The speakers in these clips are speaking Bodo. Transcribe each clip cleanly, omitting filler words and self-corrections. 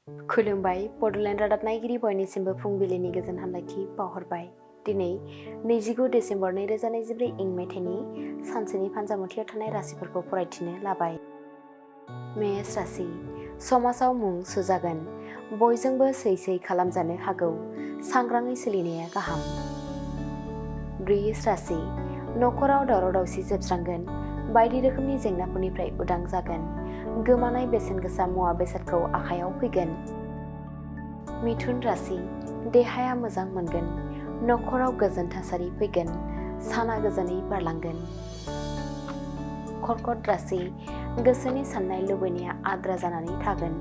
खुलुमबाय बड'लेण्ड रादाब नायगिरि बयनिसिमबो फुंबिलिनि गोजोन हामलायथि बावहरबाय। दिनै 29 डिसेम्बर 2024 इं मायथाइनि सानसेनि फानजामुथियाव थानाय राशिफोरखौ फरायथिनो लाबाय। मेष राशि समाजाव मुं सुजागोन, बयजोंबो सै खालामजानो हागौ, सांग्राङै सोलिनाया गाहाम। वृष राशि नखराव दावराव-दावसि जोबस्रांगोन, बायदि रोखोमनि जेंनाफोरनिफ्राय उदां जागोन, गोमानाय बेसेन गोसा मुवा बेसादखौ आखायाव फैगोन। मिथुन राशि देहाया मोजां मोनगोन, नखराव गोजोन थासारि फैगोन, साना गोजोनै बारलांगोन। कर्कट राशि गोसोनि साननाय लुबैनाया आद्रा जानानै थागोन,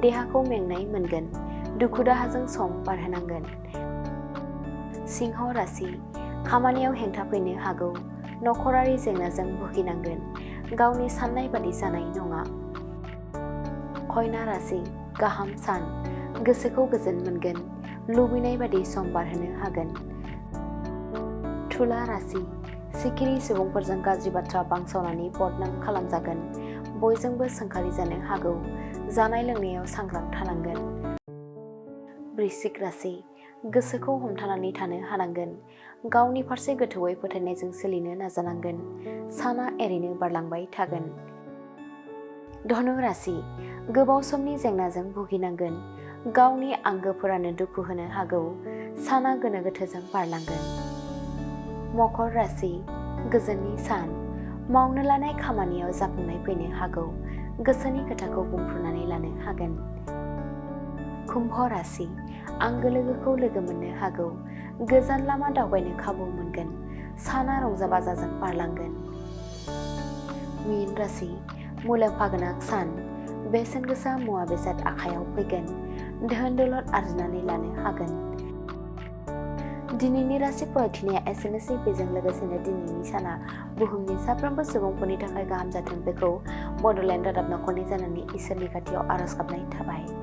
देहाखौ मेंनाय मोनगोन, दुखु दाहाजों सम बारहोनांगोन। सिंह राशि खामानियाव हेंथा फैनो हागौ, नखरारि जेंनाजों भुगिनांगोन, गावनि साननाय बादि जानाय नङा। कन्या राशि गाहाम सान, गोसोखौ गोजोन मोनगोन, लुबैनाय बादि सम बारहोनो हागोन। तुला राशि सिखिरि सुबुंफोरजों गाज्रि बाथ्रा बांसावनानै बदनाम खालामजागोन, बयजोंबो सोंखारि जानो हागौ, जानाय लोंनायाव सांग्रां थानांगोन। वृश्चिक राशि गोसोखौ हमथानानै थानो हानांगोन, गावनि फारसे गोथौयै फोथायनायजों सोलिनो नाजानांगोन, साना एरैनो बारलांबाय थागोन। धनु राशि गोबाव समनि जेंनाजों भुगिनांगोन, गावनि आंगोफोरानो दुखु होनो हागौ, साना गोनो गोथोजों बारलांगोन। मकर राशि गोजोननि सान, मावनो लानाय खामानियाव जाफुंनाय फैनो हागौ, गोसोनि खोथाखौ बुंफ्रुनानै लानो हागोन। कुम्भ राशि आंगो लोगोखौ लोगो मोननो हागौ, गोजान लामा दावबायनो खाबु मोनगोन, साना रंजा बाजाजों बारलांगोन। मीन राशि मुलाम्फा गोनां सान, बेसेन गोसा मुवा बेसाद आखायाव फैगोन, धोन दौलत आरजिनानै लानो हागोन। दिनैनि राशि फरायथिनाया एसेनोसै। बेजों लोगोसेनो दिनैनि साना बुहुमनि साफ्रोमबो सुबुंफोरनि थाखाय गाहाम जाथों, बेखौ बड'लेण्ड रादाब नखरनि जानानै इसोरनि खाथियाव आरज गाबनाय थाबाय।